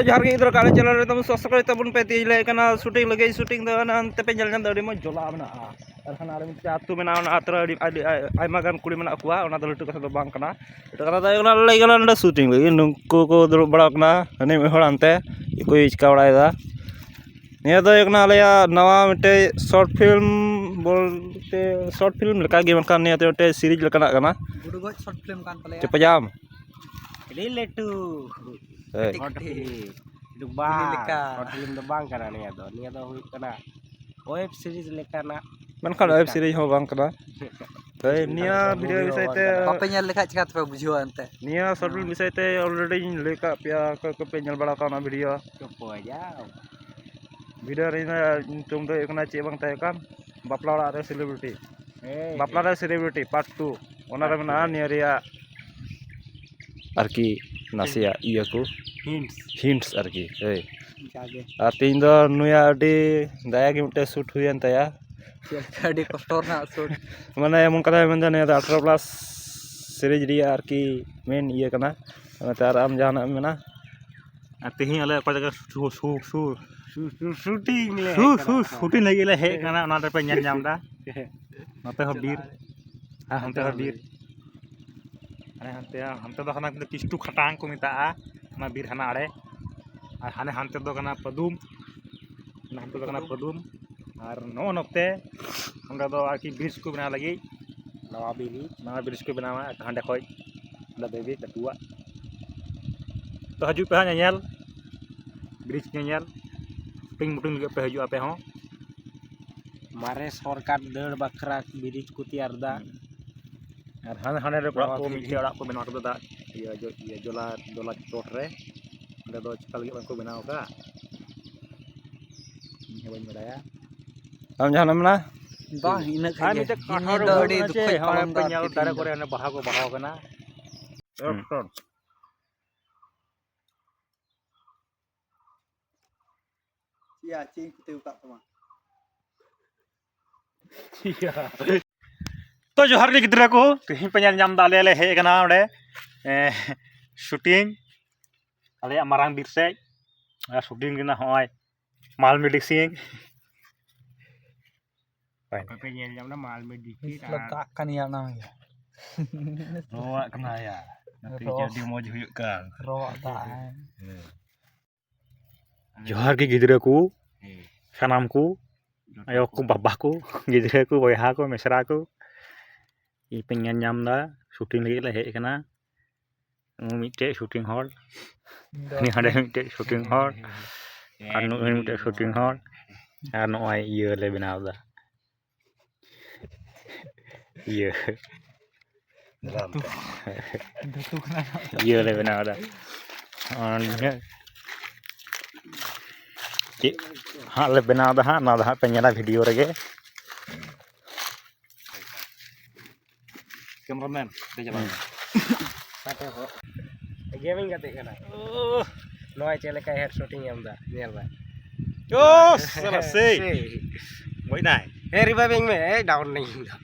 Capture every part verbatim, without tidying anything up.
ᱡᱚᱦᱟᱨ ᱜᱮ ᱜᱤᱫᱽᱨᱟᱹ ᱠᱚ, ᱟᱞᱮ ᱪᱮᱱᱮᱞ ᱨᱮ ᱛᱟᱵᱚᱱ ᱥᱟᱵᱥᱠᱨᱟᱭᱤᱵ ᱛᱟᱵᱚᱱ ᱯᱮ᱾ ᱛᱮᱦᱮᱧ ᱞᱮ ᱦᱮᱡ ᱠᱟᱱᱟ ᱥᱩᱴᱤᱝ ᱞᱟᱹᱜᱤᱫ᱾ ᱥᱩᱴᱤᱝ ᱫᱚ ᱚᱱᱟ ᱚᱱᱛᱮ ᱯᱮ ᱧᱮᱞ ᱧᱟᱢ ᱮᱫᱟ, ᱟᱹᱰᱤ ᱢᱚᱡᱽ ᱡᱚᱞᱟ ᱢᱮᱱᱟᱜᱼᱟ᱾ ᱟᱨ ᱦᱟᱱᱟ ᱟᱲᱮ ᱢᱤᱫᱴᱮᱱ ᱟᱹᱛᱩ ᱢᱮᱱᱟᱜᱼᱟ, ᱚᱱᱟ ᱟᱹᱛᱩ ᱨᱮ ᱟᱹᱰᱤ, ᱟᱹᱰᱤ ᱟᱭ-, ᱟᱭᱢᱟ ᱜᱟᱱ ᱠᱩᱲᱤ ᱢᱮᱱᱟᱜ ᱠᱚᱣᱟ᱾ ᱚᱱᱟ ᱫᱚ ᱞᱟᱹᱴᱩ ᱠᱟᱛᱷᱟ ᱫᱚ ᱵᱟᱝ ᱠᱟᱱᱟ᱾ ᱞᱟᱹᱴᱩ ᱠᱟᱛᱷᱟ ᱫᱚ ᱦᱩᱭᱩᱜ ᱠᱟᱱᱟ, ᱞᱟᱹᱭ ᱜᱟᱱᱚᱜᱼᱟ, ᱱᱚᱰᱮ ᱥᱩᱴᱤᱝ ᱞᱟᱹᱜᱤᱫ ᱱᱩᱠᱩ ᱠᱚ ᱫᱩᱲᱩᱵ ᱵᱟᱲᱟ ᱟᱠᱟᱱᱟ᱾ ᱦᱟᱹᱱᱤ ᱢᱤᱫ ᱦᱚᱲ ᱦᱟᱱᱛᱮ ᱪᱮᱫ ᱠᱚᱭ ᱪᱤᱠᱟ ᱵᱟᱲᱟᱭᱮᱫᱟ᱾ ᱱᱤᱭᱟᱹ ᱫᱚ ᱦᱩᱭᱩᱜ ᱠᱟᱱᱟ ᱟᱞᱮᱭᱟᱜ ᱱᱟᱣᱟ ᱢᱤᱫᱴᱮᱡ ᱥᱚᱨᱴ ᱯᱷᱤᱞᱢ ᱵᱚᱞᱛᱮ ᱥᱚᱨᱴ ᱯᱷᱤᱞᱢ ᱞᱮᱠᱟᱜᱮ, ᱢᱮᱱᱠᱷᱟᱱ ᱱᱤᱭᱟᱹ ᱫᱚ ᱢᱤᱫᱴᱮᱡ ᱥᱤᱨᱤᱡᱽ ᱞᱮᱠᱟᱱᱟᱜ ᱠᱟᱱᱟ᱾ ᱜᱩᱰᱩ ᱜᱚᱡ ᱥᱚᱨᱴ ᱯᱷᱤᱞᱢ ᱠᱟᱱ ᱛᱟᱞᱮᱭᱟ᱾ ᱪᱮᱯᱟᱡᱟᱢ᱾ ᱟᱹᱰᱤ ᱞᱟᱹᱴᱩ᱾ ᱦᱳᱭ᱾ ᱠᱟᱹᱴᱤᱡ ᱠᱟᱹᱴᱤᱡ᱾ ᱫᱚ ᱵᱟᱝ, ᱵᱤᱞᱤ ᱞᱮᱠᱟ᱾ Short film ᱫᱚ ᱵᱟᱝ ᱠᱟᱱᱟ ᱱᱤᱭᱟᱹ ᱫᱚ᱾ ᱱᱤᱭᱟᱹ ᱫᱚ ᱦᱩᱭᱩᱜ ᱠᱟᱱᱟ web series ᱞᱮᱠᱟᱱᱟᱜ᱾ ᱢᱮᱱᱠᱷᱟᱱ web series ᱦᱚᱸ ᱵᱟᱝ ᱠᱟᱱᱟ᱾ ᱦᱳᱭ, ᱱᱤᱭᱟᱹ ᱵᱷᱤᱰᱤᱭᱳ ᱵᱤᱥᱚᱭ ᱛᱮ ᱵᱟᱯᱮ ᱧᱮᱞ ᱞᱮᱠᱷᱟᱡ ᱪᱤᱠᱟ ᱛᱮᱯᱮ ᱵᱩᱡᱷᱟᱹᱣᱟ ᱮᱱᱛᱮ? ᱱᱤᱭᱟᱹ short film ᱵᱤᱥᱚᱭ ᱛᱮ already ᱤᱧ ᱞᱟᱹᱭ ᱠᱟᱜ ᱯᱮᱭᱟ, ᱚᱠᱚᱭ ᱠᱚᱯᱮ ᱧᱮᱞ ᱵᱟᱲᱟ ᱠᱟᱜ ᱚᱱᱟ ᱵᱷᱤᱰᱤᱭᱳ᱾ ᱪᱩᱯ ᱦᱚ ᱡᱟᱣ᱾ ᱵᱷᱤᱰᱤᱭᱳ ᱨᱮ ᱤᱧᱟᱹᱜ ᱧᱩᱛᱩᱢ ᱫᱚ ᱦᱩᱭᱩᱜ ᱠᱟᱱᱟ ᱪᱮᱫ ᱵᱟᱝ ᱛᱟᱦᱮᱸ ᱠᱟᱱ, ᱵᱟᱯᱞᱟ ᱚᱲᱟᱜ ᱨᱮ celebrity᱾ ᱦᱮᱸ, ᱵᱟᱯᱞᱟ ᱨᱮ celebrity part two, ᱚᱱᱟ ᱨᱮ ᱢᱮᱱᱟᱜᱼᱟ ᱱᱤᱭᱟᱹ ᱨᱮᱭᱟᱜ ᱟᱨᱠᱤ ᱱᱟᱥᱮᱭᱟᱜ ᱤᱭᱟᱹ ᱠᱚ, hints᱾ Hints ᱟᱨᱠᱤ᱾ ᱦᱳᱭ᱾ ᱡᱟᱜᱮ᱾ ᱟᱨ ᱛᱮᱦᱮᱧ ᱫᱚ ᱱᱩᱭᱟᱜ ᱟᱹᱰᱤ ᱫᱟᱭᱟ ᱜᱮ ᱢᱤᱫᱴᱮᱱ shoot ᱦᱩᱭᱮᱱ ᱛᱟᱭᱟ᱾ ᱪᱮᱫ ᱞᱮᱠᱟ ᱟᱹᱰᱤ ᱠᱚᱥᱴᱚ ᱨᱮᱱᱟᱜ shoot᱾ ᱢᱟᱱᱮ ᱮᱢᱚᱱ ᱠᱟᱛᱷᱟ ᱢᱮᱱᱫᱟ, ᱱᱤᱭᱟᱹ ᱫᱚ ᱟᱴᱷᱨᱚ plus series ᱨᱮᱭᱟᱜ ᱟᱨᱠᱤ main ᱤᱭᱟᱹ ᱠᱟᱱᱟ᱾ ᱚᱱᱟᱛᱮ ᱟᱨ ᱟᱢ ᱡᱟᱦᱟᱱᱟᱜ ᱮᱢ ᱢᱮᱱᱟ? ᱟᱨ ᱛᱮᱦᱮᱧ ᱟᱞᱮ ᱚᱠᱟ ᱡᱟᱭᱜᱟ ᱥᱩ-, ᱥᱩ-, ᱥᱩ-, ᱥᱩ-, ᱥᱩ-, ᱥᱩᱴᱤᱝ ᱞᱮ ᱥᱩ-, ᱦᱮᱡ ᱠᱟᱱᱟ᱾ ᱥᱩ-, ᱥᱩᱴᱤᱝ ᱞᱟᱹᱜᱤᱫ ᱞᱮ ᱦᱮᱡ ᱠᱟᱱᱟ, ᱚᱱᱟ ᱫᱚᱯᱮ ᱧᱮᱞ ᱧᱟᱢ ᱮᱫᱟ᱾ ᱱᱚᱛᱮ ᱦᱚᱸ ᱵᱤᱨ, ᱟᱨ ᱦᱟᱱᱛᱮ ᱦᱚᱸ ᱵᱤᱨ᱾ ᱦᱟᱱᱮ ᱦᱟᱱᱛᱮ, ᱦᱟᱱᱛᱮ ᱫᱚ ᱦᱟᱱᱟ ᱠᱤᱥᱴᱩ ᱠᱷᱟᱴᱟᱝ ᱠᱚ ᱢᱮᱛᱟᱜᱼᱟ, ᱚᱱᱟ ᱵᱤᱨ ᱦᱟᱱᱟ ᱟᱲᱮ᱾ ᱟᱨ ᱦᱟᱱᱮ ᱦᱟᱱᱛᱮ ᱫᱚ ᱠᱟᱱᱟ ᱯᱟᱹᱫᱩᱢ, ᱦᱟᱱᱮ ᱦᱟᱱᱛᱮ ᱫᱚ ᱠᱟᱱᱟ ᱯᱟᱹᱫᱩᱢ᱾ ᱟᱨ ᱱᱚᱜᱼᱚ ᱱᱚᱛᱮ ᱚᱸᱰᱮ ᱫᱚ ᱟᱨᱠᱤ bridge ᱠᱚ ᱵᱮᱱᱟᱣ ᱞᱟᱹᱜᱤᱫ, ᱱᱟᱣᱟ bridge᱾ ᱱᱟᱣᱟ bridge ᱠᱚ ᱵᱮᱱᱟᱣᱟ ᱦᱟᱸᱰᱮ ᱠᱷᱚᱡ, ᱚᱸᱰᱮ ᱫᱷᱟᱹᱵᱤᱡ ᱞᱟᱹᱴᱩᱣᱟᱜ᱾ ᱛᱚ ᱦᱤᱡᱩᱜ ᱯᱮ ᱦᱟᱸᱜ ᱧᱮᱧᱮᱞ, bridge ᱧᱮᱧᱮᱞ, shooting ᱢᱩᱴᱤᱝ ᱞᱟᱹᱜᱤᱫ ᱯᱮ ᱦᱤᱡᱩᱜᱼᱟ ᱟᱯᱮ ᱦᱚᱸ᱾ ᱢᱟᱨᱮ ᱥᱚᱨᱠᱟᱨ ᱫᱟᱹᱲ ᱵᱟᱠᱷᱨᱟ bridge ᱠᱚ ᱛᱮᱭᱟᱨ ᱫᱟ᱾ ᱦᱩᱸ᱾ ᱟᱨ ᱦᱟᱱᱮ, ᱦᱟᱸᱰᱮ ᱨᱮ ᱚᱲᱟᱜ ᱱᱟᱣᱟ ᱠᱚ bridge᱾ ᱢᱤᱫᱴᱮᱡ ᱚᱲᱟᱜ ᱠᱚ ᱵᱮᱱᱟᱣ ᱦᱚᱴᱚ ᱞᱮᱫᱟ, ᱤᱭᱟᱹ, ᱡᱚ-, ᱤᱭᱟᱹ, ᱡᱚᱞᱟ, ᱡᱚᱞᱟ ᱪᱚᱴ ᱨᱮ᱾ ᱚᱸᱰᱮ ᱫᱚ ᱪᱮᱠᱟ ᱞᱟᱹᱜᱤᱫ ᱵᱟᱝ ᱠᱚ ᱵᱮᱱᱟᱣ ᱟᱠᱟᱫ, ᱤᱧ ᱦᱚᱸ ᱵᱟᱹᱧ ᱵᱟᱲᱟᱭᱟ᱾ ᱟᱢ ᱡᱟᱦᱟᱱᱟᱜ ᱮᱢ ᱢᱮᱱᱟ? ᱵᱟᱝ, ᱤᱱᱟᱹ ᱠᱷᱟᱡ ᱟᱨ ᱜᱮ᱾ ᱢᱤᱫᱴᱮᱡ ᱠᱟᱴᱷᱟ ᱤᱧ ᱨᱮ ᱫᱚ ᱵᱟᱹᱱᱩᱜ ᱟᱹᱰᱤ ᱢᱮᱱᱟ ᱫᱩᱠ ᱪᱮ? ᱠᱷᱚᱡ ᱦᱚᱸᱜᱼᱚᱭ ᱯᱟᱨᱚᱢ ᱯᱮ ᱫᱟ ᱧᱮᱞ ᱟᱨᱠᱤ ᱫᱟᱨᱮ ᱛᱤᱦᱤᱧ ᱠᱚᱨᱮ ᱫᱚ᱾ ᱦᱟᱱᱮ ᱵᱟᱦᱟ ᱠᱚ ᱵᱟᱦᱟᱣ ᱠᱟᱱᱟ᱾ ᱦᱩᱸ᱾ ᱮᱠᱫᱚᱢ᱾ ᱭᱟ, ᱪᱮᱫ ᱤᱧ ᱠᱩᱴᱟᱹᱣ ᱟᱠᱟᱫ ᱛᱟᱢᱟ? ᱛᱚ, ᱡᱚᱦᱟᱨ ᱜᱮ ᱜᱤᱫᱽᱨᱟᱹ ᱠᱚ, ᱛᱮᱦᱮᱧ ᱯᱮ ᱧᱮᱞ ᱧᱟᱢ ᱮᱫᱟ, ᱟᱞᱮ ᱞᱮ ᱦᱮᱡ ᱟᱠᱟᱱᱟ ᱚᱸᱰᱮ, ᱮᱸ, shooting, ᱟᱞᱮᱭᱟᱜ ᱢᱟᱨᱟᱝ ᱵᱤᱨ ᱥᱮᱫ᱾ ᱟᱨ ᱥᱩᱴᱤᱝ ᱨᱮᱱᱟᱜ ᱦᱚᱸᱜᱼᱚᱭ ᱢᱟᱞ ᱢᱮᱰᱤᱥᱤᱱ᱾ ᱚᱠᱚᱭ ᱯᱮ ᱧᱮᱞ ᱧᱟᱢ ᱮᱫᱟ? ᱢᱟᱞ ᱢᱮᱰᱤᱥᱤᱱ ᱟᱨ ᱞᱟᱜᱟᱜ ᱠᱟᱱ ᱜᱮᱭᱟ ᱚᱱᱟ ᱜᱮ᱾ ᱨᱚᱣᱟᱜ ᱠᱟᱱᱟ ᱭᱟ᱾ ᱚᱱᱟᱛᱮ ᱨᱚ- ᱟᱹᱰᱤ ᱢᱚᱡᱽ ᱦᱩᱭᱩᱜ ᱠᱟᱱ᱾ ᱨᱚᱣᱟᱜ ᱫᱟᱜ, ᱦᱮᱸ᱾ ᱦᱮᱸ᱾ ᱡᱚᱦᱟᱨ ᱜᱮ ᱜᱤᱫᱽᱨᱟᱹ ᱠᱚ, ᱦᱮᱸ᱾ ᱥᱟᱱᱟᱢ ᱠᱚ, ᱡᱚᱛᱚ ᱟᱭᱳ ᱠᱚ, ᱠᱚ᱾ ᱵᱟᱵᱟ ᱠᱚ, ᱜᱤᱫᱽᱨᱟᱹ ᱠᱚ, ᱵᱚᱭᱦᱟ ᱠᱚ, ᱢᱤᱥᱨᱟ ᱠᱚ᱾ ᱤᱧ ᱯᱮ ᱧᱮᱞ ᱧᱟᱢ ᱮᱫᱟ, ᱥᱩᱴᱤᱝ ᱞᱟᱹᱜᱤᱫ ᱞᱮ ᱦᱮᱡ ᱟᱠᱟᱱᱟ᱾ ᱱᱩᱭ ᱢᱤᱫᱴᱮᱡ ᱥᱩᱴᱤᱝ ᱦᱚᱲ, ᱤᱧ ᱫᱚ ᱩᱱᱤ ᱦᱟᱸᱰᱮ ᱢᱤᱫᱴᱮᱡ ᱥᱩᱴᱤᱝ ᱦᱚᱲ, ᱦᱮᱸ, ᱟᱨ ᱱᱩᱭ ᱢᱤᱫᱴᱮᱡ ᱥᱩᱴᱤᱝ ᱦᱚᱲ, ᱟᱨ ᱱᱚᱜᱼᱚᱭ ᱤᱭᱟᱹ ᱞᱮ ᱵᱮᱱᱟᱣ ᱮᱫᱟ, ᱤᱭᱟᱹ᱾ ᱫᱟᱨᱟᱢ ᱛᱮ᱾ ᱫᱷᱩᱛᱩ ᱠᱷᱚᱱᱟᱜ ᱤᱭᱟᱹ ᱞᱮ ᱵᱮᱱᱟᱣ ᱮᱫᱟ᱾ ᱟᱨ ᱱᱤᱭᱟᱹ ᱪᱮᱫ ᱦᱟᱸᱜ ᱞᱮ ᱵᱮᱱᱟᱣ ᱮᱫᱟ ᱦᱟᱸᱜ, ᱱᱚᱣᱟ ᱫᱚ ᱦᱟᱸᱜ ᱯᱮ ᱧᱮᱞᱟ ᱵᱷᱤᱰᱤᱭᱳ ᱨᱮᱜᱮ᱾ ᱠᱮᱢᱨᱟᱢᱮᱱ, ᱫᱮ ᱪᱟᱞᱟᱣ ᱢᱮ᱾ ᱜᱮᱢᱤᱧ ᱜᱟᱛᱮᱜ ᱠᱟᱱᱟ᱾ ᱱᱚᱜᱼᱚᱭ ᱪᱮᱫ ᱞᱮᱠᱟ ᱦᱮᱰ ᱥᱚᱴ ᱤᱧ ᱮᱢ ᱮᱫᱟ, ᱧᱮᱞ ᱢᱮ᱾ ᱳ, ᱥᱟᱞᱟ, ᱥᱮᱭ᱾ ᱥᱮᱭ᱾ ᱜᱚᱡ ᱱᱟᱭ᱾ ᱦᱮᱸ, ᱨᱤᱵᱷᱟᱭᱤᱵᱷ ᱤᱧ ᱢᱮ᱾ ᱮᱭ, ᱰᱟᱣᱩᱱ ᱱᱟᱹᱧ ᱤᱧ ᱫᱚ᱾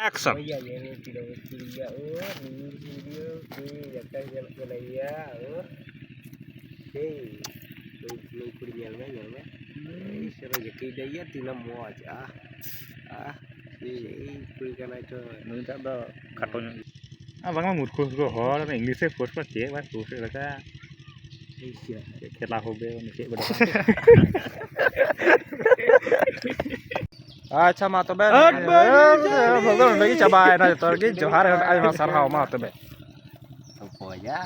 ᱮᱠᱥᱚᱱ᱾ ᱳᱭ, ᱭᱟ, ᱧᱮᱞ ᱢᱮ, ᱛᱤᱱᱟᱹᱜ ᱢᱚᱡᱽ ᱠᱩᱲᱤ ᱜᱮᱭᱟ, ᱳ, ᱨᱤᱞᱥ ᱵᱷᱤᱰᱤᱭᱳ, ᱥᱮᱭ ᱡᱟᱠᱟᱭ ᱧᱮᱞᱚᱜ ᱠᱟᱱᱟ, ᱭᱟ, ᱳ᱾ ᱥᱮᱭ, ᱱᱩᱭ, ᱱᱩᱭ ᱠᱩᱲᱤ ᱧᱮᱞ ᱢᱮ, ᱧᱮᱞ ᱢᱮ᱾ ᱮᱭ, ᱥᱮᱨᱚ ᱡᱟᱹᱠᱤ ᱫᱟᱭ, ᱭᱟ, ᱛᱤᱱᱟᱹᱜ ᱢᱚᱡᱽ, ᱟᱦ, ᱟᱦ, ᱥᱮᱭ ᱠᱩᱲᱤ ᱠᱟᱱᱟᱭ ᱛᱚ᱾ ᱱᱩᱭᱴᱟᱜ ᱫᱚ ᱠᱷᱟᱴᱚ ᱧᱚᱜ᱾ ᱟᱨ ᱵᱟᱝᱢᱟ ᱢᱩᱨᱠᱷᱩ ᱥᱩᱨᱠᱷᱩ ᱦᱚᱲ, ᱤᱝᱞᱤᱥ ᱮ ᱯᱳᱥᱴ ᱠᱚᱣᱟ, ᱪᱮᱫ ᱵᱟᱭ ᱯᱳᱥᱴ ᱞᱮᱠᱟ᱾ ᱴᱷᱤᱠ ᱜᱮᱭᱟ᱾ ᱪᱮᱫ ᱠᱷᱮᱞᱟ ᱦᱚᱵᱮ, ᱩᱱᱤ ᱪᱮᱫ ᱵᱟᱰᱟᱭ᱾ ᱟᱪᱪᱷᱟ, ᱢᱟ ᱛᱚᱵᱮ, ᱦᱟᱴ ᱵᱟᱹᱲᱤ ᱵᱷᱞᱚᱜ ᱫᱚ ᱱᱚᱸᱰᱮ ᱜᱮ ᱪᱟᱵᱟᱭᱮᱱᱟ᱾ ᱡᱚᱛᱚ ᱦᱚᱲ ᱜᱮ ᱡᱚᱦᱟᱨ, ᱟᱭᱢᱟ ᱥᱟᱨᱦᱟᱣ, ᱢᱟ ᱛᱚᱵᱮ᱾ ᱵᱚᱭᱟ᱾